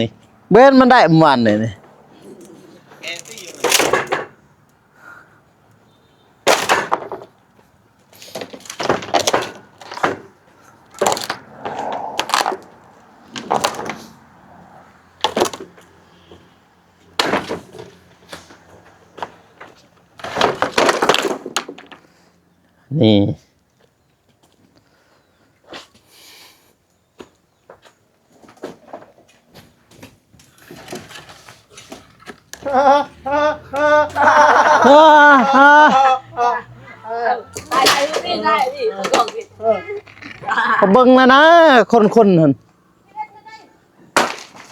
ນີ້ ບໍ່ເຫັນມັນໄດ້ມື້ວານນີ້ນີ້. ນີ້ ເບິ່ງແລ້ວນະ ຄົນໆຫັ້ນ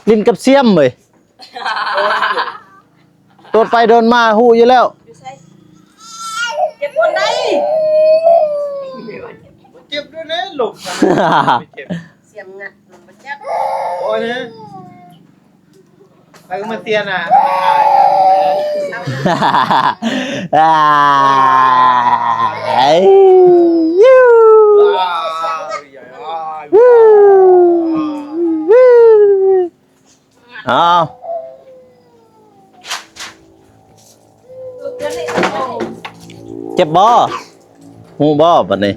ຫຼິ້ນກັບຊຽມເວີຍ. ໂດດໄປໂດດມາຮູ້ຢູ່ແລ້ວ. ຢູ່ໃສ? ເຈັບບ່ອນໃດ? ເຈັບດ້ວຍເດ້ ຫຼົບ ເຈັບ. ສຽມງັດມັນບໍ່ຈັບ. ໂອ້ຍ ໃຜກໍມາເຊຍນະ. ເອົາ ເຈັບບໍ່? ຮູ້ບໍ່ບັດນີ້?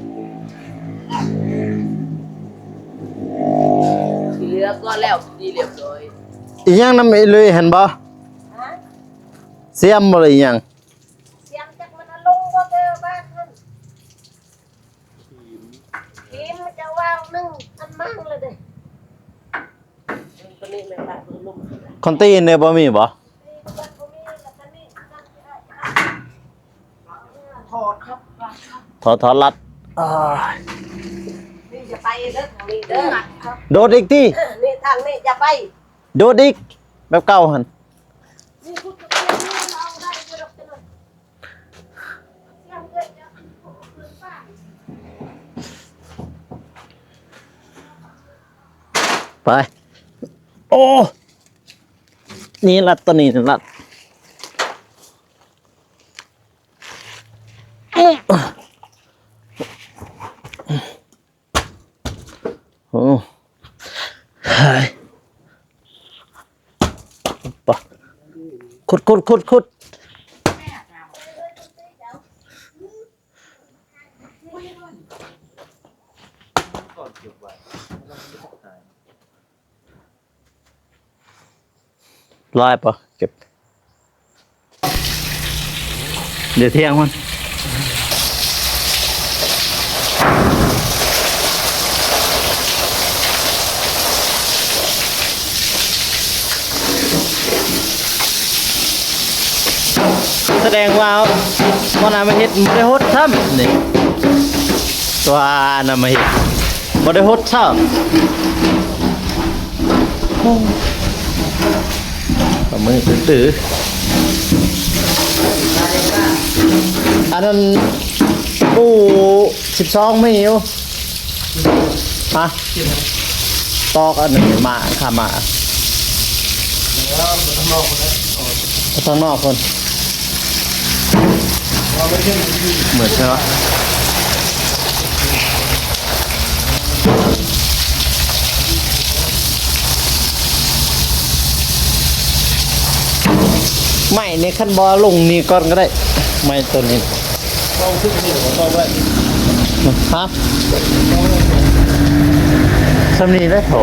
ທີ່ເຫຼືອກໍແລ້ວ ທີ່ຮຽບຮ້ອຍ. ອີຫຍັງນຳອີ່ລຸຍຫັ້ນບໍ່? ຮະ? ສຽມບໍ່ ຫຼືອີຫຍັງ? ສຽມຈັກມັນເອົາລົງບໍ່ ແຕ່ບາດນັ້ນ. ທີມຈະວາງໜຶ່ງອັນມັງລະເດ້. ຄົນຕີນເດ້ ບໍ່ມີບໍ່? ຖອດ ຖອດລັດ. ນີ້ຢ່າໄປເດີ ທາງນີ້ເດີ. ໂດດອີກຕິ. ນີ້ທາງນີ້ຢ່າໄປ. ໂດດອີກ ແບບເກົ່າຫັ້ນ. ນີ້ພຸດກະເຕຍນີ້ເຮົາເອົາໄດ້ຢູ່ດອກ. ເອີ ເອີ ເອີ ເອີ ເອີ ເອີ ປ້າ. ໄປ ໂອ້ ນີ້ລັດ ຕົວນີ້ລັດ ໂອ້ ໄປ ຂຸດ ຂຸດ ຂຸດ ຂຸດ. ຫຼາຍປະ ເກັບ ດຽວທ່ຽງມັນ ສະແດງວ່າ ບໍ່ນຳມາເຮັດ ບໍ່ໄດ້ຫົດຊ້ຳນີ້ ຕົວນຳມາເຮັດ ບໍ່ໄດ້ຫົດຊ້ຳ ໂອ້ ປາມືຕື້ໆ ອັນນັ້ນປູສິບສອງມີຢູ່ ຮະ ຕອກອັນນີ້ມາ ຂ້າມມາ ໄປທາງນອກພຸ້ນ ເໝືອນໃຊ່ປະ? ໄມ້ນີ້ ຄັນບໍ່ລົງນີ້ກ່ອນກໍໄດ້ ໄມ້ຕົ້ນນີ້ ຕ້ອງຊຶກນີ້ກໍຕ້ອງໄດ້ ຮະ? ສ່ຳນີ້ແຫຼະ ໂຖ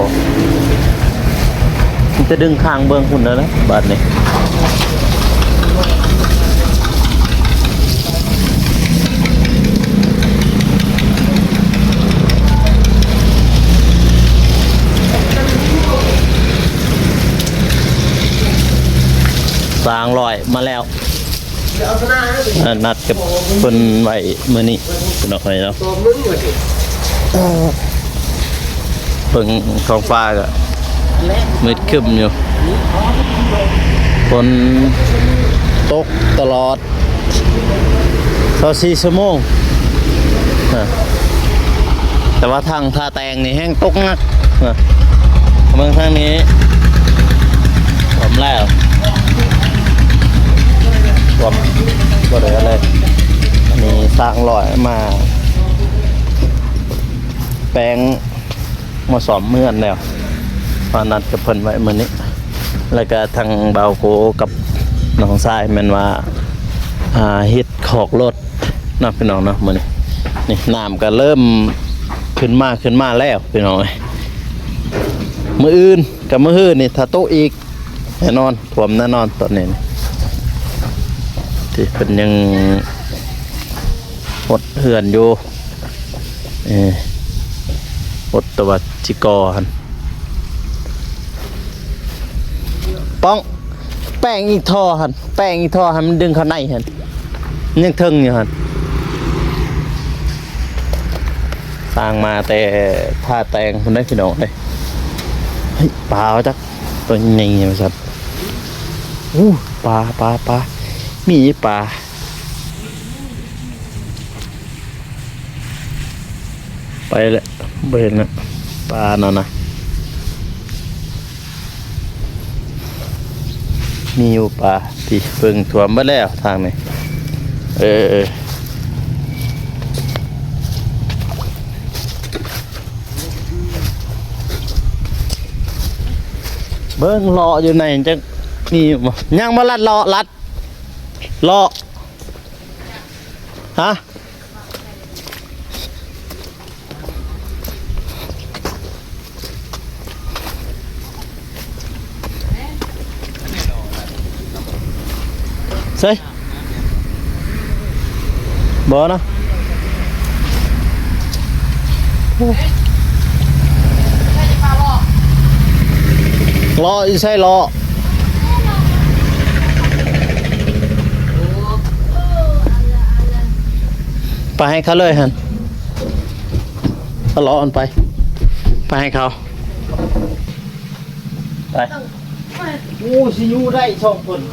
ມັນຈະດຶງຂ້າງເບິ່ງພຸ້ນແລ້ວນະ ບາດນີ້ ສາງຮ້ອຍມາແລ້ວ. ເອີ ນັດກັບເພິ່ນໄວ້ມື້ນີ້ເນາະ ເນາະ ເບິ່ງທ້ອງຟ້າກໍມືດຄຶ້ມຢູ່ ຝົນຕົກຕະຫຼອດຊາວສີ່ຊົ່ວໂມງ ເອີ ແຕ່ວ່າທາງທ່າແຕງນີ້ແຮງຕົກໜັກ ເອີ ເບິ່ງທາງນີ້ ຖ້ວມແລ້ວ ຖ້ວມບໍ່ເຫຼືອເລີຍ ອັນນີ້ຊ່າງລອຍມາແປງ ມາສ້ອມເຮືອນແລ້ວ ມານັດກັບເພິ່ນໄວ້ມື້ນີ້ ແລ້ວກະທາງບ່າວໂກກັບນ້ອງຊາຍແມ່ນວ່າ ອ່າ ເຮັດຄອກລົດເນາະ ພີ່ນ້ອງເນາະ ມື້ນີ້ ນີ້ນ້ຳກະເລີ່ມຂຶ້ນມາ ຂຶ້ນມາແລ້ວ ພີ່ນ້ອງເອີຍ ມື້ອື່ນກັບມື້ຮືນີ້ຖ້າຕົກອີກ ແນ່ນອນ ຖ້ວມແນ່ນອນຕອນນີ້ ທີ່ເພິ່ນຍັງຫົດເຮືອນຢູ່ ເອີ ຫົດແຕ່ວ່າຊິກໍ່ຫັ້ນ ປ້ອງ ແປງອີກທໍ່ຫັ້ນ ແປງອີກທໍ່ໃຫ້ມັນດຶງເຂົ້າໃນຫັ້ນ ຍັງເທິງຢູ່ຫັ້ນ ສ້າງມາແຕ່ທ່າແຕງພຸ້ນເດ້ ພີ່ນ້ອງເອີຍ ເຮີ້ຍ ປາວ່າຈັກ ຕົວໃຫຍ່ວ່າຊັ້ນ ໂອ້ ປາ ປາ ປາ ມີປາ ໄປແລ້ວ ບໍ່ເຫັນແລ້ວ ປານັ້ນນະ ມີຢູ່ປາ ທີ່ເບິ່ງຖ້ວມເບິດແລ້ວທາງນີ້ ເອີ ເອີ. ເບິ່ງເລາະຢູ່ໃນຈັກມີບໍ່ ຍັງບໍ່ລັດເລາະ ລັດເລາະ ຮະ ໃສ່ ບໍ່ນະ ເລາະຢູ່ໃສເລາະ ໄປໃຫ້ເຂົາເລີຍຫັ້ນ ເອົາເລາະມັນໄປ ໄປໃຫ້ເຂົາ ໄປ ໂອ້ ຊິຢູ່ໄດ້ສອງຄົນ ເ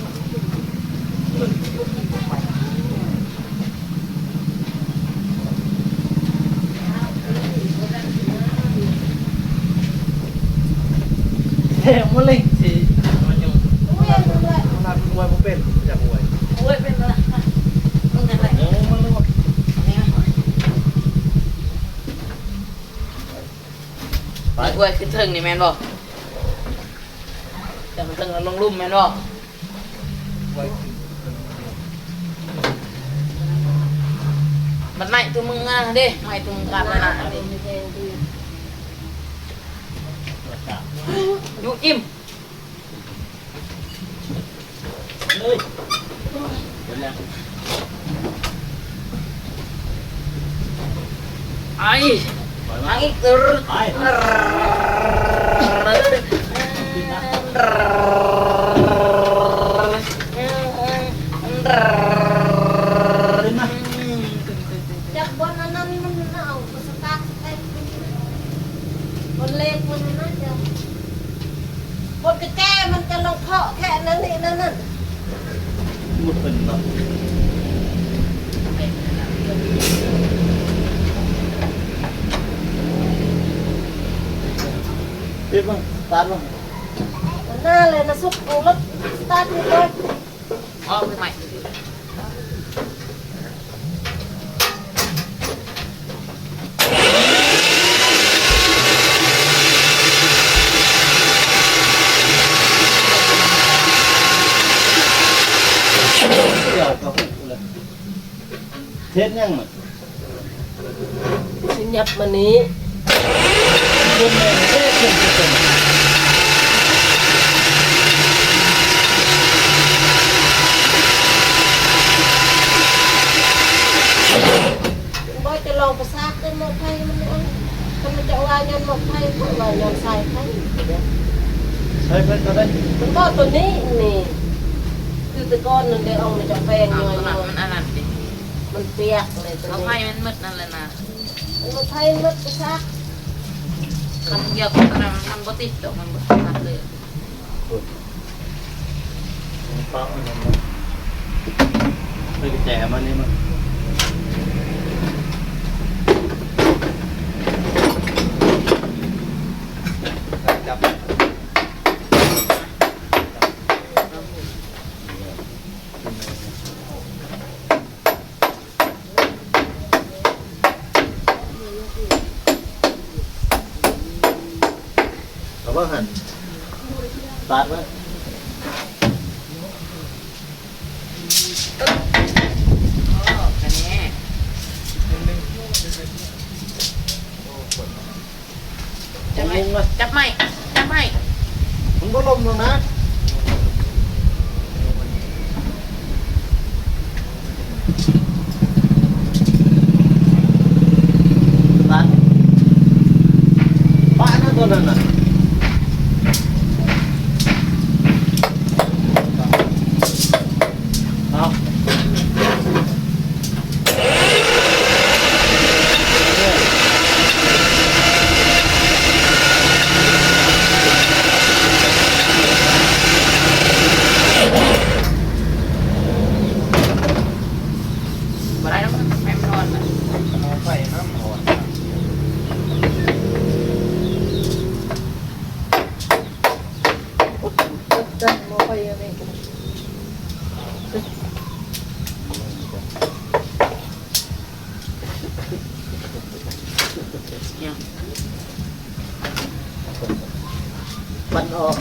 ບໍ່ເຫຼັງຊິມາຫຍຸ້ງ. ອວຍ ອວຍ ອວຍບໍ່ເປັນ ຢາກອວຍ ອວຍເປັນບໍ່ລະ? ເອີ ມາໂລດ. ໄປ ອວຍຂຶ້ນເທິງນີ້ແມ່ນບໍ່? ຈາກເທິງລົງລຸ່ມແມ່ນບໍ່? ມັນໄມ້ຕົວມຶງນະເດ້ ໄມ້ຕົວມຶງກັນນະ ຢູ່ອີ່ມ. ໄອ້ ໄປມາ ໄອ້ ໄປ ຈັບບ່ອນອັນນັ້ນມັນເອົາສະຕາດ ບໍ່ເລກມັນນະ ເຈົ້າ ກົດກະແຈມັນຈະລອງເຄາະແຄ່ນັ້ນນີ້ນັ້ນນັ້ນ ໝົດເພິ່ນເນາະ. ປິດເບິ່ງ ສະຕາດເບິ່ງ ໜ້າເລີຍນະ ສຸກລົດສະຕາດນີ້ກ່ອນ. ອອກໃໝ່. ດຽວກໍຮູ້ແລ້ວ ເຮັດຫຍັງມັນ? ຊິຫຍັບມານີ້ ບໍ່ຈະລອງປະສາດເດີ ໝໍ້ໄຟມັນນີ້ ຄັນມັນຈະວ່າຍ້ອນໝໍ້ໄຟ ເຂົາວ່າຍ້ອນສາຍໄຟ. ສາຍໄຟຕົວໃດ? ມັນບໍ່ ຕົວນີ້ນີ້ ຄືແຕ່ກ່ອນນັ້ນເດ້ ເອົາມາຈາກແປງ ເອົາ ຍ້ອນ ຕົວນັ້ນມັນອັນນັ້ນຕິ ມັນປຽກເລີຍ ຕົວນີ້ ໝໍ້ໄຟມັນໝົດນັ້ນແຫຼະນະ. ລົດໄຖໝົດກະຊາກ ຄັນກ່ຽວກັບອັນນັ້ນມັນບໍ່ຕິດດອກ ມັນບໍ່ສາມາດເລີຍ. ໂອ້ຍ ປັບມັນ ເອົາກະແຈມານີ້ມັນ ຈັບ. ເອົາເບິ່ງຫັ້ນ ຕັດເບິ່ງ ໂອ້ ກະແນ່. ຈັບໄມ້ ຈັບໄມ້ ຈັບໄມ້ ມັນບໍ່ລົ້ມລົງນະ ຕັດ ປະນະຕົວນັ້ນນະ. ເອົາ ບໍ່ໄດ້ດອກ ແມ່ນມັນອ່ອນນະ ໝໍ້ໄຟນຳອ່ອນ. ປັນອອກ.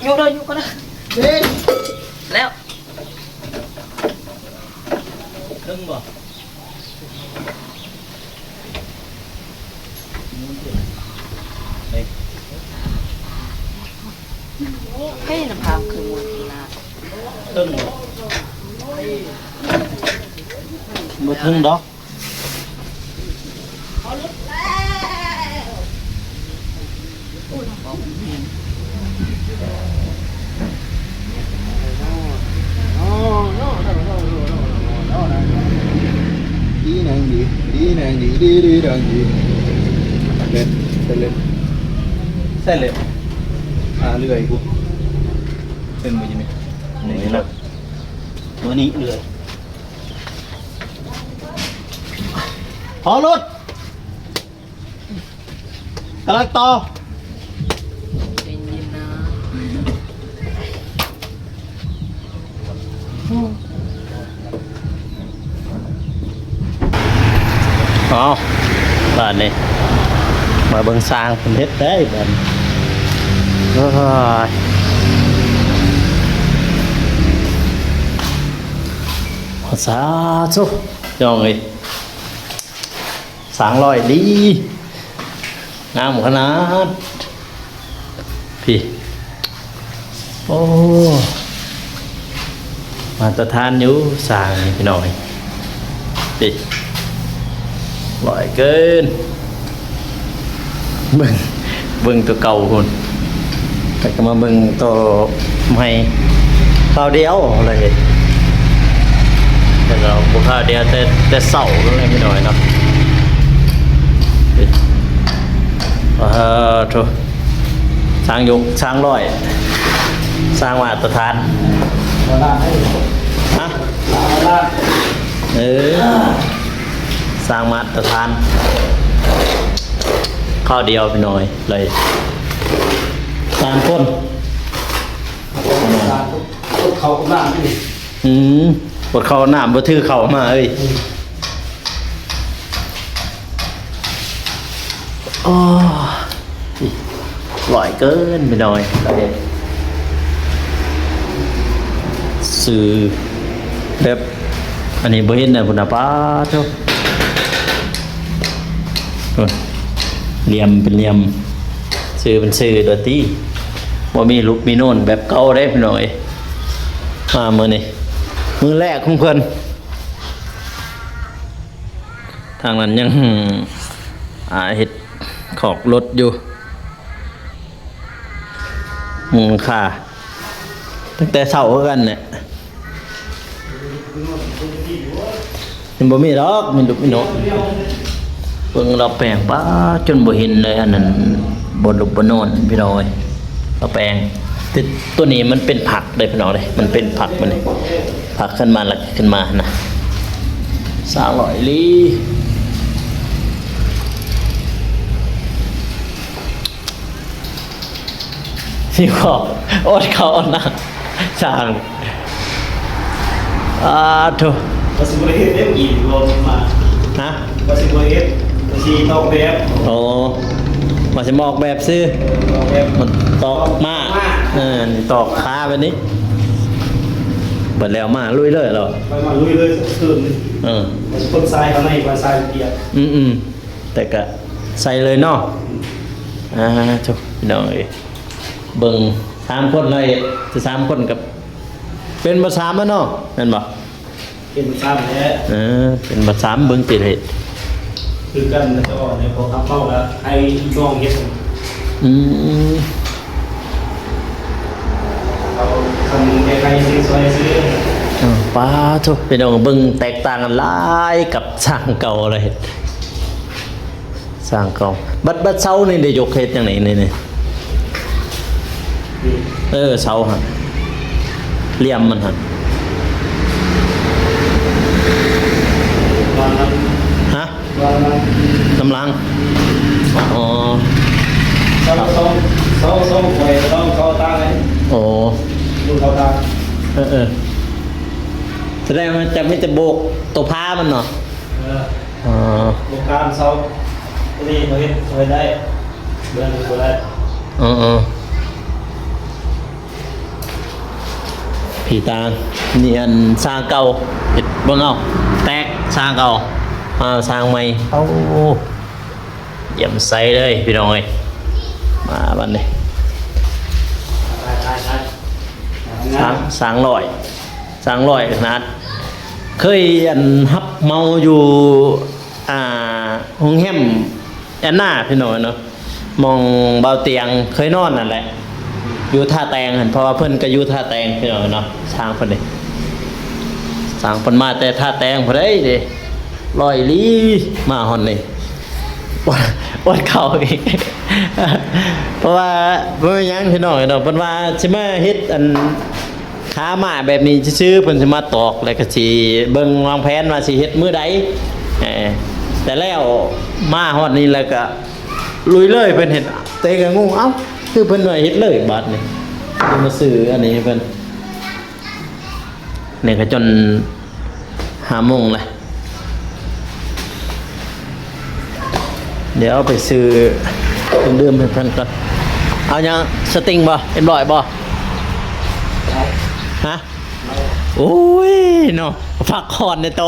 ຍົກເດີ ຍົກກ່ອນນະ ເດ້ ແລ້ວ ເຖິງບໍ່? ເຖິງບໍ່? ບໍ່ເຖິງດອກ. ດີນາງດີ ດີນາງດີ ດີ ດີນາງດີ ເລັດ ເລັດ ໃສ່ເລັດ ອ່າ ເລື່ອຍກູ ເປັນບໍ່ຢູ່ນີ້ ນີ້ນະ ໂຕນີ້ເລື່ອຍ ພໍຫຼຸດ. ກຳລັງຕໍ່ ໃຈເຢັນນະ. ເອົາ ບາດນີ້ ມາເບິ່ງຊ່າງເພິ່ນເຮັດໄດ້ບາດນີ້. ໂອ້ຍ ສາທຸ ພີ່ນ້ອງເອີຍ. ຊ່າງຫຼອຍດີ ງາມຂະໜາດ ພີ້ ໂອ້ ມາດຕະຖານຢູ່ຊ່າງນີ້ ພີ່ນ້ອງເອີຍ ພີ້ ຫຼອຍເກີນ ເບິ່ງ ເບິ່ງໂຕເກົ່າພຸ້ນ ແລ້ວກໍມາເບິ່ງໂຕໃໝ່ ຄາວດຽວເລີຍ ແຕ່ລາວບໍ່ຄາວດຽວ ແຕ່ ແຕ່ເຊົ້າເລີຍພີ່ນ້ອງເນາະ. ເອີ ໂທ້ ຊ່າງຍົກ ຊ່າງຮ້ອຍ ຊ່າງມາດຕະຖານ ຮະ ເອີ ສ້າງມາດຕະຖານ ຄາວດຽວພີ່ນ້ອງເອີຍ ໄດ້ສາມຄົນ ຄົນເຂົ້ານ້ຳນີ້ ອືມ ຄົນເຂົ້ານ້ຳບໍ່ຖືເຂົ້າມາເອີຍ ອືມ ອໍ ຫຼອຍເກີນພີ່ນ້ອງເອີຍ ຊື້ແບບ ອັນນີ້ບໍ່ເຫັນນະ ພຸ້ນນະ ປາໂທ້ ໂອ້ຍ ຫຼ່ຽມເປັນຫຼ່ຽມ ຊື່ເປັນຊື່ໂດຍຕິ ບໍ່ມີຫຼຸບມີໂນນແບບເກົ່າເດ້ພີ່ນ້ອງເອີຍ ມາມື້ນີ້ ມື້ແລກຂອງເພິ່ນ ທາງນັ້ນຍັງ ອ່າ ເຮັດ ຂອກລົດຢູ່ ມຸງຄ່າ ຕັ້ງແຕ່ເຊົ້າຄືກັນແຫຼະ ຍັງບໍ່ມີດອກ ມີລູກມີນ້ອງ ເບິ່ງລາວແປງ ປາ ຈົນບໍ່ເຫັນເລີຍ ອັນນັ້ນ ບໍ່ຫຼຸບບໍ່ໂນນ ພີ່ນ້ອງເອີຍ ລາວແປງ ແຕ່ຕົວນີ້ມັນເປັນຜັກເດ້ ພີ່ນ້ອງເດ້ ມັນເປັນຜັກ ມັນ ຜັກຂຶ້ນມາ ແລ້ວຂຶ້ນມາຫັ້ນນະ ສາມຮ້ອຍອີ່ຫຼີ. ຊິຂໍ ອອດເຂົ້າອອດນາ ຊ່າງ ອາໂທ້ ວ່າຊິບໍ່ໄດ້ເຮັດເດ້ ອີກບໍ່ມາ ຮະ ວ່າຊິບໍ່ໄດ້ເຮັດ ວ່າຊິຕອກແບບ ໂອ້ ວ່າຊິມາອອກແບບຊື່ ເອີ ອອກແບບ ມັນຕອກມ້າ ຕອກມ້າ ເອີ ນີ້ຕອກຄາແບບນີ້ ເບິດແລ້ວມາລຸຍເລີຍເນາະ ໄປມາລຸຍເລີຍ ເອີ ຄົນຊາຍຂ້າງໃນ ວ່າຊາຍປຽກ ອືມໆ ແຕ່ກະໃສ່ເລີຍເນາະ ອືມ ອາໂທ້ ພີ່ນ້ອງເອີຍ ເບິ່ງສາມຄົນເນາະ ເຮັດສາມຄົນກັບ ເປັນບັດສາມແລ້ວເນາະ ແມ່ນບໍ່? ເປັນບັດສາມແຫຼະ ເອີ ເປັນບັດສາມ ເບິ່ງຕິເຮັດ ຄືກັນ ແຕ່ວ່າໃນພວກເຮົາລະໃຫ້ລູກນ້ອງເຮັດ ອືມ ເອົາຄຳແກ້ໄຂຊື່ຊ່ອຍຊື່ ອືມ ປາໂທ້ ພີ່ນ້ອງເບິ່ງແຕກຕ່າງກັນຫຼາຍກັບຊ່າງເກົ່າເລີຍ ຊ່າງເກົ່າ ບັດ ບັດເສົານີ້ໄດ້ຍົກເຮັດຫຍັງນີ້ ນີ້ ນີ້ ນີ້ ເອີ ເສົາຫັ້ນ ຫຼ່ຽມມັນຫັ້ນ ຮະ? ນຳຫຼັງ ອໍ ເສົາ ເສົາ ເສົາ ເສົາຂ້ອຍຕ້ອງເຂົ້າຕ່າງ ໂອ້ ເຂົ້າຕ່າງ ເອີ ເອີ ສະແດງວ່າຈະມີແຕ່ໂບກໂຕພາມັນເນາະ ເອີ ອໍ ໂບກການເສົາ ຕົວນີ້ບໍ່ເຮັດ ບໍ່ເຮັດໄດ້ ເບິ່ງບໍ່ໄດ້ ເອີ ເອີ. ຜີຕາງ ນີ້ອັນຊ່າງເກົ່າ ເຮັດເບິ່ງເອົາ ແຕກຊ່າງເກົ່າ ມາຊ່າງໃໝ່ ໂອ້ ຢ້ຽມໃສເລີຍພີ່ນ້ອງເອີຍ ມາບັດນີ້ ໄປ ໄປ ໄປ. ສ້າງ ສ້າງຮ້ອຍ ສ້າງຮ້ອຍຂະໜາດ ເຄີຍອັນຮັບເໝົາຢູ່ ອ່າ ໂຮງແຮມແອນນາ ພີ່ນ້ອງເນາະ ໝ່ອງບ່າວຕຽງເຄີຍນອນນັ້ນແຫຼະ ຢູ່ທ່າແຕງຫັ້ນ ເພາະວ່າເພິ່ນກໍຢູ່ທ່າແຕງ ພີ່ນ້ອງເນາະ ຊ່າງເພິ່ນນີ້ ຊ່າງເພິ່ນມາແຕ່ທ່າແຕງພຸ້ນເດ້ ເດ້ ຮ້ອຍອີ່ຫຼີ ມາຮອດນີ້ ອດ ອດເຂົ້າອີກ ເພາະວ່າບໍ່ແມ່ນຫຍັງ ພີ່ນ້ອງເນາະ ເພິ່ນວ່າຊິມາເຮັດອັນ ຄາມ້າແບບນີ້ຊື່ໆ ເພິ່ນຊິມາຕອກ ແລ້ວກໍຊິເບິ່ງວາງແຜນວ່າຊິເຮັດມື້ໃດ ເອີ ແຕ່ແລ້ວມາຮອດນີ້ແລ້ວກໍລຸຍເລີຍ ເພິ່ນເຮັດ ເຕະກໍງົງ ເອົ້າ ຄືເພິ່ນວ່າເຮັດເລີຍບາດນີ້ ເພິ່ນມາຊື້ອັນນີ້ໃຫ້ເພິ່ນ ນີ້ກໍຈົນຫ້າໂມງແລ້ວ ດຽວໄປຊື້ເຄື່ອງດື່ມໃຫ້ເພິ່ນກ່ອນ ເອົາຫຍັງ ສະຕິງບໍ່ ເອັມຮ້ອຍບໍ່ ຮະ ໂອ້ຍເນາະ ພັກຜ່ອນແດ່ໂຕ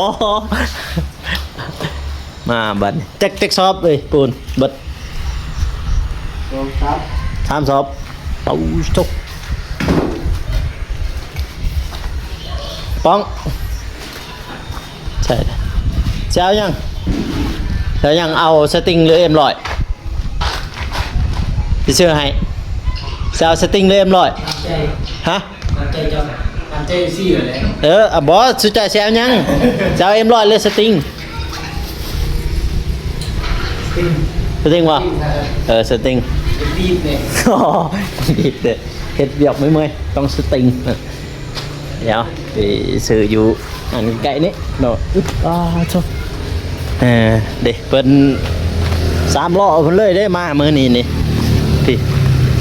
ມາບັດນີ້ ຈັກ ຈັກສອບເອີຍ ປູນ ເບິດ ສອງ ສາມ ສາມສອບ ເອົາ ໂທ້ ປ້ອງ ໃຊ່ ຊິເອົາຫຍັງ ຊິເອົາຫຍັງ ເອົາສະຕິງ ຫຼື ເອັມຮ້ອຍ ຊິຊື້ໃຫ້ ຊິເອົາສະຕິງ ຫຼື ເອັມຮ້ອຍ ຮະ ຕາມໃຈເຈົ້າ ຕາມໃຈເອັຟຊີແຫຼະ ເອີ ອະ ບໍ່ ສຸດທ້າຍຊິເອົາຫຍັງ ຊິເອົາເອັມຮ້ອຍ ຫຼື ສະຕິງ ສະຕິງ ສະຕິງບໍ່ ເອີ ສະຕິງ ດີດເດ້ ດີດເດ້ ເຮັດວຽກເມື່ອຍໆ ຕ້ອງສະຕິງ ດຽວໄປຊື້ຢູ່ອັນໃກ້ໆນີ້ເນາະ ອຶບ ອາ ໂທ້ ເອີ ເດ້ ເພິ່ນສາມລໍ້ເພິ່ນເລີຍເດ້ ມາມື້ນີ້ນີ້ ພີ້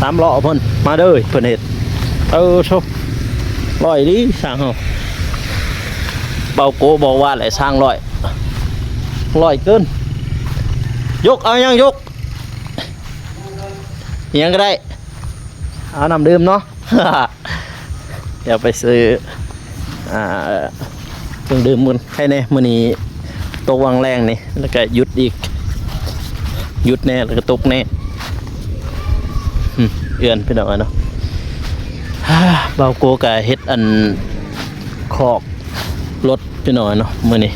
ສາມລໍ້ເພິ່ນ ມາເດີ ເພິ່ນເຮັດ ເອີ ໂທ້ ຮ້ອຍອີ່ຫຼີ ຊ່າງເຮົາ ເບົາໂກບອກວ່າແຫຼະ ຊ່າງຮ້ອຍ ຮ້ອຍເກີນ ຍົກ ເອົາຫຍັງຍົກ ຫຍັງກໍໄດ້ ເອົານ້ຳດື່ມເນາະ ດຽວໄປຊື້ ອ່າ ເຄື່ອງດື່ມມື້ ໃຄແດ່ມື້ນີ້ຕົກຫວ່າງແລງນີ້ ແລ້ວກໍຢຸດອີກ ຢຸດແດ່ ແລ້ວກໍຕົກແດ່ ອືມ ເຮືອນ ພີ່ນ້ອງເນາະ ເບົາໂກກະເຮັດອັນ ຄອກລົດ ພີ່ນ້ອງເນາະ ມື້ນີ້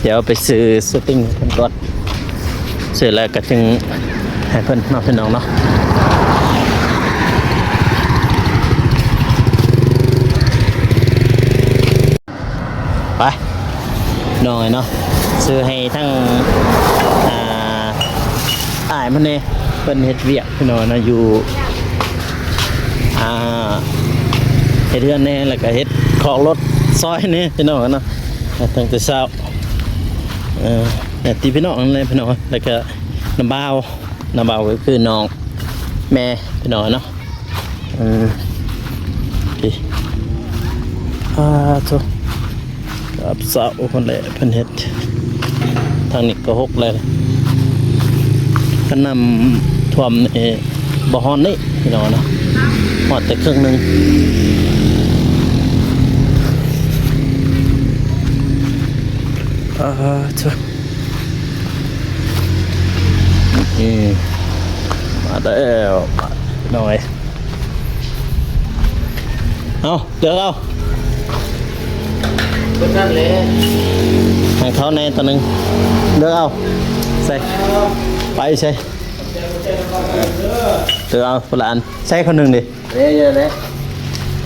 ດຽວໄປຊື້ສະຕິງໃຫ້ເພິ່ນກ່ອນ ຊື້ແລ້ວກໍຈຶ່ງໃຫ້ເພິ່ນເນາະ ພີ່ນ້ອງເນາະ ໄປ ນ້ອຍເນາະ ຊື້ໃຫ້ທັງ ອ່າ ອ້າຍມັນແດ່ ເພິ່ນເຮັດວຽກ ພີ່ນ້ອງເນາະ ຢູ່ ອ່າ ເຮັດເຮືອນແດ່ ແລ້ວກໍເຮັດຄອກລົດຊອຍແດ່ ພີ່ນ້ອງເນາະ ຕັ້ງແຕ່ເຊົ້າ ເອີ ຍາດຕິພີ່ນ້ອງນັ້ນແຫຼະ ພີ່ນ້ອງ ແລ້ວກໍນ້າບ່າວ ນ້າບ່າວກໍຄືນ້ອງແມ່ ພີ່ນ້ອງເນາະ ເອີ ນີ້ ອາ ໂທ້ ສາມເຊົ້າພຸ້ນແຫຼະເພິ່ນເຮັດ ທາງນີ້ກໍຫົກແລ້ວ ຄັນນ້ຳຖ້ວມນີ້ບໍ່ຮອດນີ້ ພີ່ນ້ອງເນາະ ຮອດແຕ່ເຄິ່ງໜຶ່ງ ອາ ໂທ້ ນີ້ ມາແລ້ວ ນ້ອຍ ເອົາ ເລືອກເອົາ ເບິດນັ້ນແຫຼະ ໃຫ້ເຂົາແດ່ຕົວໜຶ່ງ ເລືອກເອົາ ໃສ່ ໄປໃສ່ ເລືອກເອົາຄົນລະອັນ ໃສ່ຄົນໜຶ່ງເດ້ ເດ້ ເດ້ ເດ້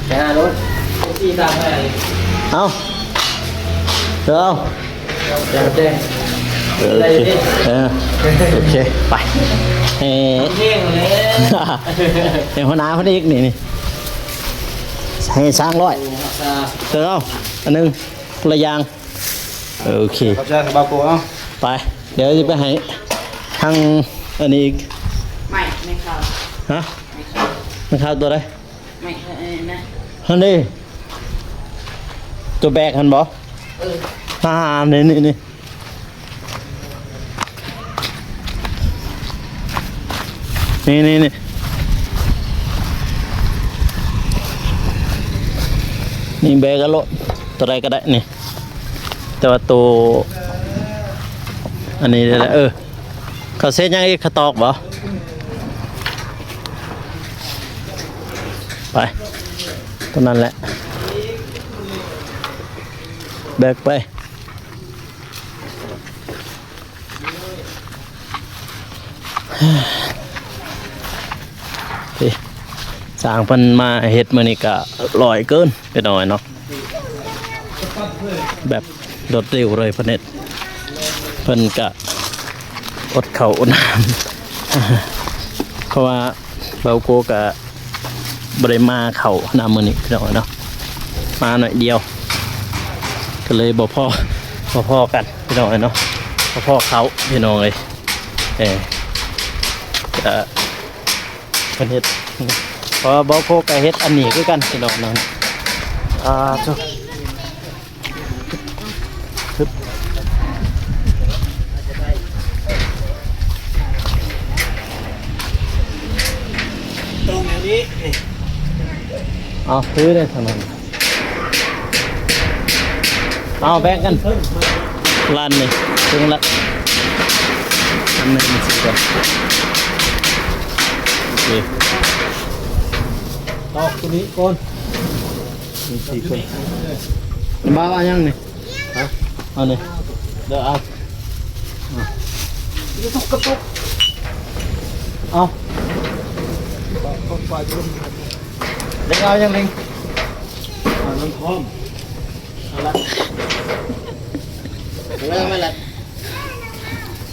ໄປຫາໂລດ ເອົາ ເລືອກເອົາ ເອີ ໂອເຄ ເອີ ໂອເຄ ໄປ ໃຫ້ ໃຫ້ຫົວໜ້າເພິ່ນອີກ ນີ້ ນີ້ ໃຫ້ສາມຮ້ອຍ ເອີ ເອົາອັນໜຶ່ງ ຄົນລະຢ່າງ ເອີ ໂອເຄ ຂອບໃຈ ບ່າວໂກ ເອົາ ໄປ ດຽວຊິໄປໃຫ້ທາງອັນນີ້ອີກ ໄມ້ ໄມ້ຂາວ ຮະ ໄມ້ຂາວ ໄມ້ຂາວຕົວໃດ? ໄມ້ ເອີ ນະ ຫັ້ນເດ້ ຕົວແບກຫັ້ນບໍ່? ເອີ ອ່າ ນີ້ ນີ້ ນີ້ ນີ້ ນີ້ ນີ້ ນີ້ແບກເອົາໂລດ ຕົວໃດກໍໄດ້ນີ້ ແຕ່ວ່າໂຕອັນນີ້ແຫຼະ ເອີ ເຂົາເຮັດຫຍັງອີກ ເຂົາຕອກບໍ່? ໄປ ເທົ່ານັ້ນແຫຼະ ແບກໄປ. ນີ້ ຊ່າງເພິ່ນມາເຮັດມື້ນີ້ກະຫຼອຍເກີນໄປໜ້ອຍເນາະ ແບບ ລົດເລັວເລີຍເພິ່ນເຮັດ ເພິ່ນກະອົດເຂົ້າອົດນ້ຳ ເພາະວ່າບ່າວໂກກະບໍ່ໄດ້ມາເຂົ້ານຳມື້ນີ້ພີ່ນ້ອງເອີຍເນາະ ມາໜ້ອຍດຽວ ກະເລີຍບໍ່ພໍ ບໍ່ພໍກັນພີ່ນ້ອງເອີຍເນາະ ບໍ່ພໍເຂົ້າພີ່ນ້ອງເອີຍ ເອີ ກະ ເພິ່ນເຮັດ ເພາະວ່າບ່າວໂກກະເຮັດອັນນີ້ຄືກັນພີ່ນ້ອງເນາະ ອ່າ ໂທ້ ຕ້ອງແນວນີ້ ເອົາ ຖືໄດ້ທາງນັ້ນ. ເອົາແບ່ງກັນ ລ້ານນີ້ເຖິງລະ ອັນໜຶ່ງຊິກ່ອນ ໂອເຄ ຕອກຕົວນີ້ກ່ອນ ມີສີ່ຄົນ ບ່າວເອົາຫຍັງນີ້ ຮະ ເອົານີ້ ເດີ ເອົາ ເອົາ ເອົາຫຍັງນີ້ ເອົານ້ຳຫອມ ເອົາລະ ເອົາລະ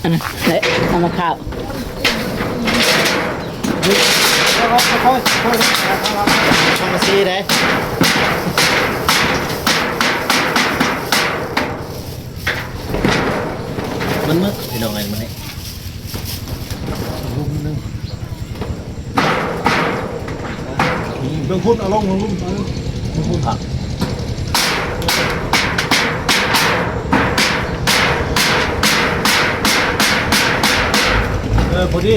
ອັນນັ້ນເດ້ ເອົາມາຂາວ ເອົາມາຊີເດ້ ມັນມຶກພີ່ນ້ອງເອີຍ ມື້ນີ້ ເບິ່ງພຸ້ນ ເອົາລົງ ເບິ່ງພຸ້ນ ເບິ່ງພຸ້ນ ເອີ ພໍດີ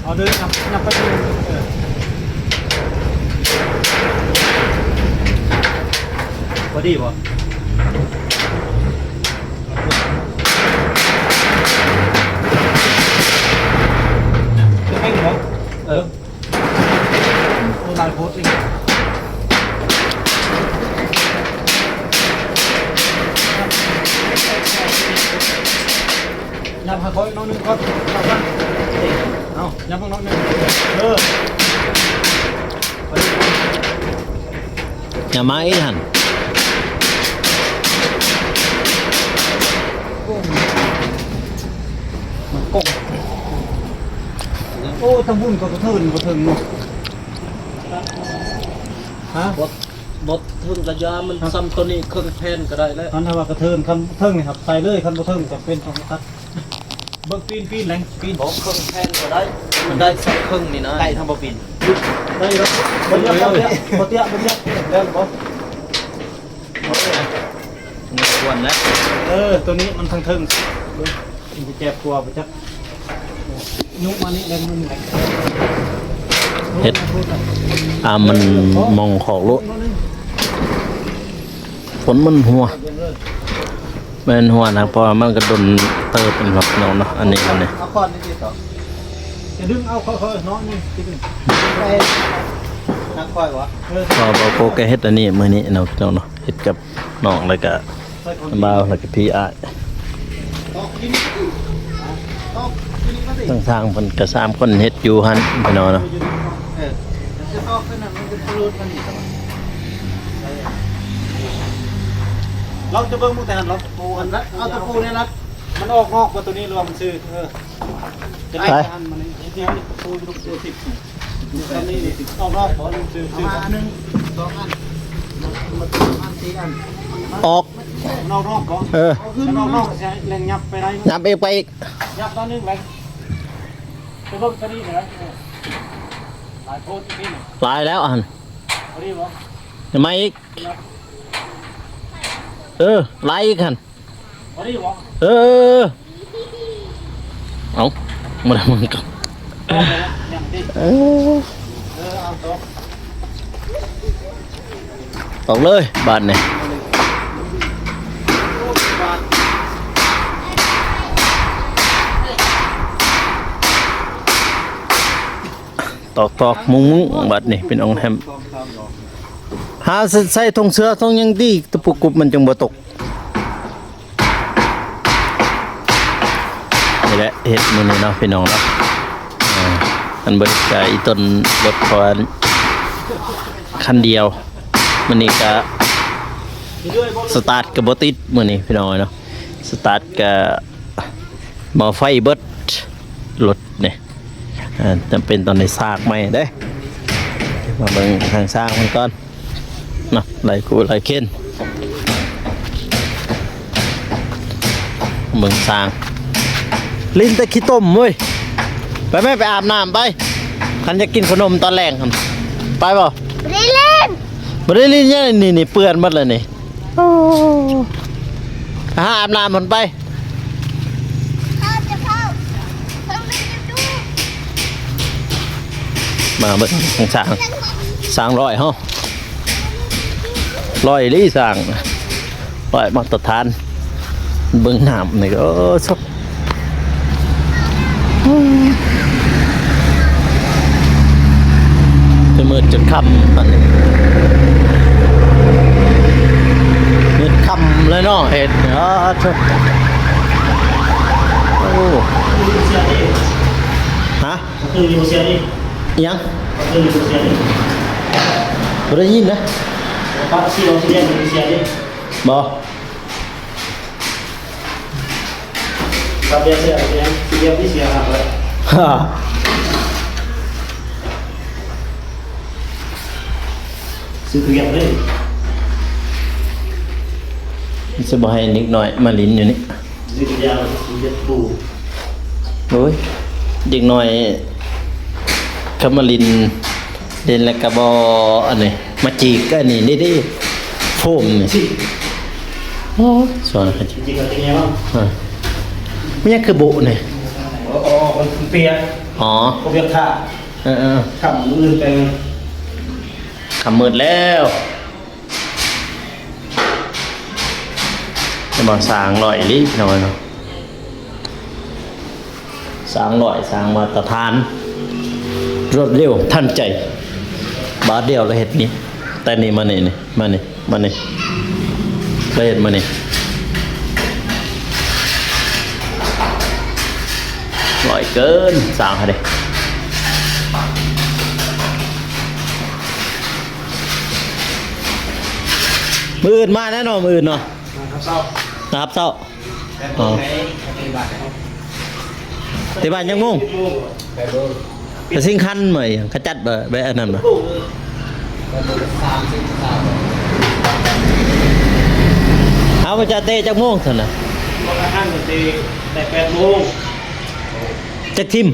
ເອົາເດີ ຫຍັບ ຫຍັບໄປ ເອີ ພໍດີບໍ່? ເປັນບໍ່? ເອີ ໂຕຫຼາຍໂພດນີ້ ຍັບໃຫ້ຂ້ອຍໜ້ອຍໜຶ່ງກ່ອນ ເອົາ ຍັບມາໜ້ອຍໜຶ່ງ ເອີ ຢ່າມາອີກຫັ້ນ ມັນກົງ ໂອ້ ທາງພຸ້ນກໍກະເທີນບໍ່ເຖິງເນາະ ຮະ ບໍ່ ບໍ່ເຖິງກະຢ່າ ມັນ ຮະ ສ່ຳໂຕນີ້ເຄິ່ງແຜ່ນກະໄດ້ແລ້ວ ຄັນຖ້າວ່າກະເທີນ ຄັນເທິງນີ້ຄັບໃສ່ເລີຍ ຄັນບໍ່ເທິງຈຳເປັນຕ້ອງຕັດ. ເບິ່ງປີນ ປີນແຫຼງ ປີນ ບໍ່ເຄິ່ງແຜ່ນກໍໄດ້ ມັນໄດ້ສອງເຄິ່ງນີ້ນະ ໄດ້ທັງບໍ່ປີນ ໄດ້ແລ້ວ ບໍ່ເຕຍ ບໍ່ເຕຍ ບໍ່ເຕຍ ໄດ້ແລ້ວບໍ່ ຄວນແລ້ວ ເອີ ໂຕນີ້ມັນທາງເທິງ ມັນຊິແຈບກວ່າບໍ່ຈັກ ຍຸກມານີ້ແຫຼງ ມັນແຫຼງ ເຮັດ ຕາມມັນ ເອີ ມອງຂອກໂລດ ຝົນມັນຫົວ ແມ່ນຫົວນະ ເພາະວ່າມັນກະດົນເຕີບເນາະ ເນາະ ອັນນີ້ ອັນນີ້ ເອົາຄ້ອນນີ້ຕິດຕໍ່ ຈະດຶງເອົາຄ່ອຍໆເນາະ ນີ້ຕິດໄປ ນັກຄ່ອຍບໍ່ ເອີ ເພາະວ່າບໍ່ໂກກະເຮັດອັນນີ້ມື້ນີ້ເນາະ ພີ່ນ້ອງເນາະ ເຮັດກັບນ້ອງ ແລ້ວກະບ່າວ ແລ້ວກະພີ່ອ້າຍ ຕອກກິນ ຕອກກິນມາຕິ ທາງຊ່າງເພິ່ນກະສາມຄົນເຮັດຢູ່ຫັ້ນ ພີ່ນ້ອງເນາະ ເອີ ຈະຕອກຂຶ້ນນັ້ນ ມັນຈະທະລຸມັນນີ້ ລອງຈະເບິ່ງມື້ແຕ່ຫັ້ນລອງ ໂອ້ ອັນນັ້ນ ເອົາຕະປູນີ້ລະ ມັນອອກນອກບໍ່ໂຕນີ້ ຫຼືວ່າມັນຊື່ ເອີ ຈະໄດ້ ໄປ ອັນມັນນີ້ ທີ່ເຮົາເຮັດຕະປູຢູ່ຕົງໂຕສິບ ອັນນີ້ນີ້ ອອກນອກບໍ່ ຊື່ ປະມານອັນໜຶ່ງ ສອງອັນ ປະມານສີ່ອັນ ອອກ ມັນອອກນອກບໍ່ ເອີ ມັນອອກນອກ ແລ້ວຫຍັບໄປໄດ້ ຫຍັບອີກ ໄປອີກ ຫຍັບໜ້ອຍໜຶ່ງໄປ ໄປເບິ່ງໂຕນີ້ເດີ ເອີ ຫຼາຍໂພດອີກນີ້ ຫຼາຍແລ້ວຫັ້ນ ພໍດີບໍ່ ມາອີກ ເອີ ຫຼາຍອີກຫັ້ນ ພໍດີບໍ່ ເອີ ເອົາ ມາໄດ້ມັນກໍ ເອີ ເອີ ເອົາຕໍ່ ອອກເລີຍບາດນີ້ ໂອ້ ບາດ ໂຕ ອກຕອກມຸ້ງໆ ບັດນີ້ພີ່ນ້ອງແຮມ ຫາໃສ່ ໃສ່ຖົງເສື້ອຖົງຫຍັງດີ ຕະປູກກຸບມັນຈັ່ງບໍ່ຕົກ. ນີ້ແຫຼະເຮັດມື້ນີ້ເນາະພີ່ນ້ອງເນາະ ເອີ ອັນເບິດກະອີຕົນລົດ ເພາະວ່າຄັນດຽວ ມື້ນີ້ກະສະຕາດກະບໍ່ຕິດມື້ນີ້ພີ່ນ້ອງເນາະ ສະຕາດກະໝໍ້ໄຟເບິດລົດນີ້ ເອີ ຈຳເປັນຕ້ອງໄດ້ຊາກໃໝ່ເດ້. ມາເບິ່ງທາງຊ່າງເພິ່ນກ່ອນ ເນາະ ຫຼາຍຄູ່ຫຼາຍເຄນ ເບິ່ງຊ່າງ ຫຼິ້ນແຕ່ຂີ້ຕົມເວີຍ. ໄປແມ່ ໄປອາບນ້ຳໄປ ຄັນຢາກກິນຂະໜົມຕອນແລງຫັ້ນ ໄປບໍ່? ບໍ່ໄດ້ຫຼິ້ນ ບໍ່ໄດ້ຫຼິ້ນຫຍັງ ນີ້ ນີ້ເປື້ອນໝົດແລ້ວນີ້. ໂອ້ ຫາອາບນ້ຳພຸ້ນໄປ. ມາເບິ່ງຊ່າງ ຊ່າງຫຼອຍເຮົາ ຫຼອຍອີ່ຫຼີຊ່າງ ຫຼອຍມາດຕະຖານ. ເບິ່ງນ້ຳນີ້ກໍ ໂອ້ ຊະ ຈະມືດຈົນຄ່ຳ ມືດຄ່ຳເລີຍເນາະ ເຮັດ ອ້າ ໂທ້ ໂອ້ ຮະ ຄືຢູ່ເຊຍນີ້ ອີ່ຫຍັງ ຄືຢູ່ເຊຍນີ້ ບໍ່ໄດ້ຍິນນະ ພະຊີລອງສຽງຢູ່ເຊຍນີ້ ບໍ່. ກັບເບຍເຊຍເປັນຫຍັງ ຊິເກັບທີ່ເສຍຫາກແລ້ວ ຮະ ຊື້ຄືກັນເລີຍ ຊິບໍ່ໃຫ້ເດັກນ້ອຍມາຫຼິ້ນຢູ່ນີ້ ຊື້ຄືກັນ ຊື້ເກັບປູ ໂອ້ຍ ເດັກນ້ອຍເຂົາມາຫຼິ້ນ ຫຼິ້ນແລ້ວກໍບໍ່ ອັນນີ້ ມາຈີກອັນນີ້ເດ້ ໂຟມນີ້ ຈີກ ໂອ້ຍ ສອນ ຈີກເອົາຈັ່ງໃດເນາະ ເອີ ມັນຍັງຄືໂບະນີ້ ອໍ ມັນເປຍ ອໍ ບໍ່ປຽກຖ້າ ເອີໆ ຄ່ຳມື້ອື່ນໄປ ຄ່ຳມືດແລ້ວ ແຕ່ວ່າຊ່າງຫຼອຍອີ່ຫຼີ ພີ່ນ້ອງເນາະ. ຊ່າງຫຼອຍ ຊ່າງມາດຕະຖານ ລວດເລັວທັນໃຈ ບາດດຽວລະເຮັດນີ້ ແຕ່ນີ້ມານີ້ ນີ້ ມານີ້ ມານີ້ ລະເຮັດມານີ້ ຫຼອຍເກີນ ຊ່າງເຮົາເດ້. ມື້ອື່ນມາແນ່ເນາະ ມື້ອື່ນເນາະ ມາຮັບເຊົ້າ ມາຮັບເຊົ້າ. ອໍ ແຕ່ເປີດໄດ້ ແຕ່ເປີດໄດ້ ແຕ່ບ້ານຍັງໂມງ ແປດໂມງ ແຕ່ຊິງຄັນມາຫຍັງ ຂະຈັດບໍ່ ແບບອັນນັ້ນບໍ່ ແປດໂມງສາມສິບ ສາມ ເອົາ ມາຈະເຕະຈັກໂມງຊັ້ນນະ ບໍ່ກະທັນເຕະແຕ່ແປດໂມງ ຈັກທີມ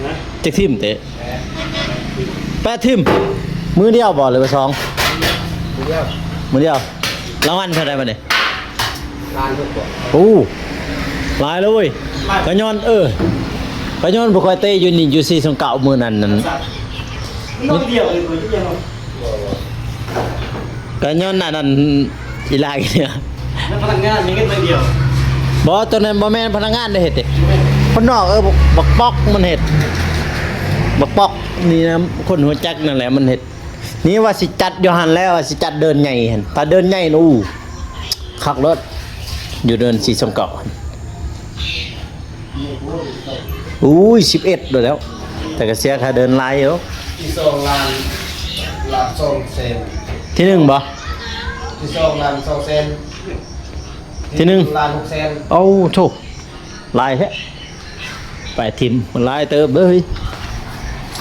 ນະ ຈັກທີມເຕະ ແປດທີມ ມື້ດຽວບໍ່ ຫຼືວ່າສອງ ມື້ດຽວ ມື້ດຽວ ລາງວັນເທົ່າໃດບັດນີ້ ລ້ານຫົກບໍ່ ໂອ້ ຫຼາຍແລ້ວເວີຍ ຫຼາຍ ກະຍ້ອນ ເອີ ກະຍ້ອນບໍ່ຄ່ອຍເຕະຢູ່ນີ້ ຢູ່ສີ່ສອງເກົ້າມື້ນັ້ນນັ້ນ ໜ້ອຍດຽວເລີຍ ບໍ່ຢູ່ຫຍັງ ກະຍ້ອນອັນນັ້ນ ອີຫຼາກເນຍ ແລ້ວພະນັກງານມີເງິນໜ້ອຍດຽວ ບໍ່ ໂຕນັ້ນບໍ່ແມ່ນພະນັກງານໄດ້ເຮັດເດ້ ຄົນນອກ ເອີ ບັກ ບັກປອກມັນເຮັດ ບັກປອກນີ້ນະ ຄົນຮູ້ຈັກນັ້ນແຫຼະມັນເຮັດ ນີ້ວ່າຊິຈັດຢູ່ຫັ້ນແຫຼະ ວ່າຊິຈັດເດີ່ນໃຫຍ່ຫັ້ນ ຖ້າເດີ່ນໃຫຍ່ນະ ໂອ້ ຄັກໂລດ ຢູ່ເດີ່ນສີ່ສອງເກົ້າຫັ້ນ ໂອ້ຍ ສິບເອັດໂດດແລ້ວ ແຕ່ກະເສຍຄ່າເດີ່ນຫຼາຍຢູ່ ທີສອງລ້ານ ລ້ານສອງແສນ ທີໜຶ່ງບໍ່ ທີສອງລ້ານສອງແສນ ທີໜຶ່ງລ້ານຫົກແສນ ໂອ້ໂທ້ ຫຼາຍແທ້ ໄປທີມມັນຫຼາຍເຕີບເດີ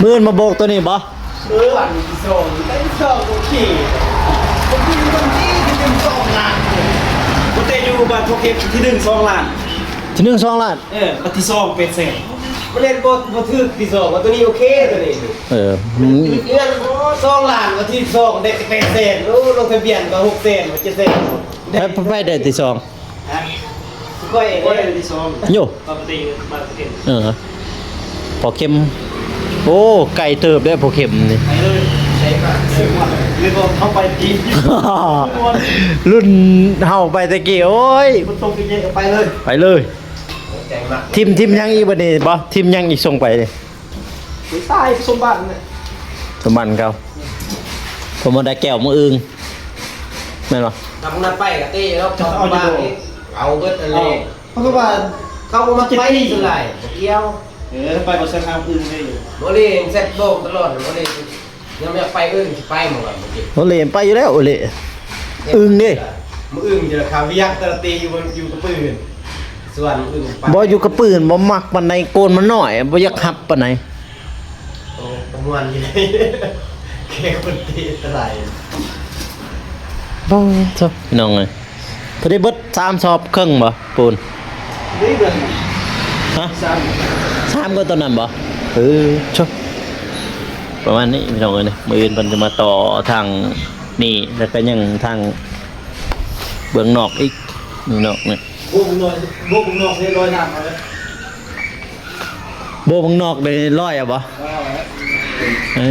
ມື້ອື່ນມາໂບກໂຕນີ້ບໍ່? ເອີ ອັນທີສອງ ອັນທີສອງໂອເຄ ຄົນທີ່ຄົນທີ່ທີໜຶ່ງສອງລ້ານ ບໍ່ແຕ່ຢູ່ບ້ານພວກເກັບທີໜຶ່ງສອງລ້ານ ທີໜຶ່ງສອງລ້ານ ເອີ ອັນທີສອງແປດແສນ ບໍ່ເຫຼັ້ນບໍ່ ບໍ່ຖືກທີສອງ ວ່າໂຕນີ້ໂອເຄໂຕນີ້ ເອີ ເງິນສອງລ້ານ ວ່າທີສອງໄດ້ແປດແສນ ໂອ້ ລົງທະບຽນກໍຫົກແສນ ເຈັດແສນ ໄປ ໄປໄດ້ທີສອງ ຮະ ຂ້ອຍເດ້ ຂ້ອຍໄດ້ທີສອງ ໂຍ ຕອນໄປຕີບ້ານເຂົມ ເອີ ພໍ່ເຂັມ ໂອ້ ໄກເຕີບເດ້ພໍ່ເຂັມນີ້ ໄປເລີຍ ໄປມາ ເລີຍບໍ່ເຂົ້າໄປຕີ ລຸ້ນເຮົາໄປແຕ່ກີ້ ໂອ້ຍ ຝົນຕົກອີກ ໄປເລີຍ ໄປເລີຍ ແຈງມາ ທີມ ທີມຫຍັງອີກບັດນີ້ບໍ່? ທີມຫຍັງອີກສົ່ງໄປນີ້? ໄປສາຍສົມບັດນີ້ ສະໝັນເຂົາ ເພິ່ນບໍ່ໄດ້ແກ້ວມື້ອື່ນ ແມ່ນບໍ່? ຖ້າບໍ່ໄດ້ໄປກໍເຕະແລ້ວ ເຂົາ ເອົາຢູ່ບໍ່? ເອົາເບິດນັ້ນແຫຼະ. ເຂົາກໍວ່າ ເຂົາບໍ່ມັກໄປສ່ວນຫຼາຍ ບໍ່ກ່ຽວ. ເອີ ໄປບໍ່ສັກຫາອື່ນໄດ້ຢູ່. ບໍ່ເລີຍແຊັດບອກຕະຫຼອດ ບໍ່ເລີຍ ຍັງບໍ່ຢາກໄປອື່ນ ຊິໄປມື້ວານນີ້. ໂອເລໄປຢູ່ແລ້ວ ໂອເລ ອຶ່ງເດ້ ມື້ອື່ນຈະຄາວຽກ ແຕ່ລະຕີຢູ່ ຢູ່ກະປືນ ສ່ວນມື້ອື່ນໄປ ບໍ່ຢູ່ກະປືນ ບໍ່ມັກປານໃດ ໂກນມັນນ້ອຍ ບໍ່ຢາກຮັບປານໃດ. ໂອ້ ປະມວນຢູ່ ແຄ່ຄົນຕີອັນຕະລາຍ. ໂອ້ ໂທ້ ພີ່ນ້ອງເອີຍ ເພິ່ນໄດ້ເບິດສາມສອບເຄິ່ງບໍ່? ປູນ ນີ້ເດືອນ ຮະ ສາມ ສາມກວ່າຕອນນັ້ນບໍ່? ເອີ ໂທ້ ປະມານນີ້ພີ່ນ້ອງເອີຍ. ມື້ອື່ນເພິ່ນຈະມາຕໍ່ທາງນີ້ ແລ້ວກໍຍັງທາງເບື້ອງນອກອີກ ນີ້ນອກນີ້ ໂບກເບື້ອງນອກ ໂບກເບື້ອງນອກນີ້ລອຍນ້ຳເອົາເດ້. ໂບກເບື້ອງນອກໄດ້ລອຍເອົາບໍ່? ເອີ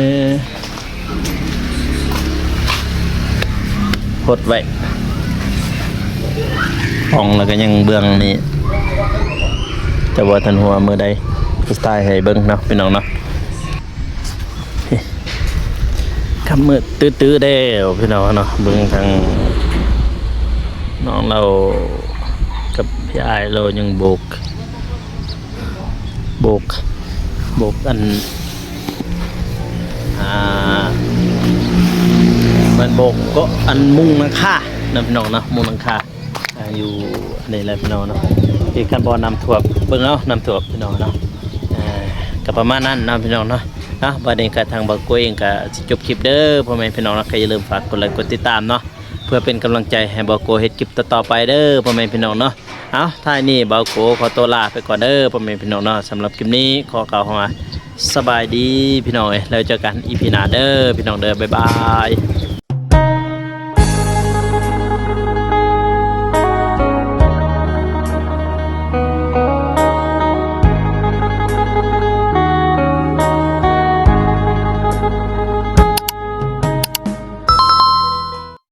ຫົດໄວ້ ອອງແລ້ວກໍຍັງເບື້ອງນີ້ ແຕ່ບໍ່ທັນຮູ້ວ່າມື້ໃດ ສະໄຕໃຫ້ເບິ່ງເນາະ ພີ່ນ້ອງເນາະ. ຄ່ຳມືດຕື້ໆແລ້ວ ພີ່ນ້ອງເນາະ. ເບິ່ງທາງນ້ອງລາວກັບພີ່ອ້າຍລາວຍັງໂບກ ໂບກ ໂບກອັນ ອ່າ ແມ່ນໂບກເກາະອັນມຸງຫຼັງຄາເນາະ ພີ່ນ້ອງເນາະ ມຸງຫຼັງຄາ ອ່າ ຢູ່ອັນນີ້ແຫຼະ ພີ່ນ້ອງເນາະ. ທີ່ຄັນບໍ່ນ້ຳຖ້ວມ ເບິ່ງເອົານ້ຳຖ້ວມ ພີ່ນ້ອງເນາະ. ອ່າ ກໍປະມານນັ້ນເນາະ ພີ່ນ້ອງເນາະ. ເນາະ ບັດນີ້ກໍທາງບ່າວໂກເອງກໍຊິຈົບຄລິບເດີ ພໍ່ແມ່ພີ່ນ້ອງເນາະ. ກໍຢ່າລືມຝາກກົດໄລກົດຕິດຕາມເນາະ ເພື່ອເປັນກຳລັງໃຈໃຫ້ບ່າວໂກເຮັດຄລິບຕໍ່ໆໄປເດີ ພໍ່ແມ່ພີ່ນ້ອງເນາະ. ເອົາ ທ້າຍນີ້ບ່າວໂກຂໍຕົວລາໄປກ່ອນເດີ ພໍ່ແມ່ພີ່ນ້ອງເນາະ. ສຳລັບຄລິບນີ້ຂໍກ່າວຄຳວ່າ ສະບາຍດີພີ່ນ້ອງເອີຍ ແລ້ວເຈີກັນອີພີໜ້າເດີ ພີ່ນ້ອງເດີ ບາຍບາຍ.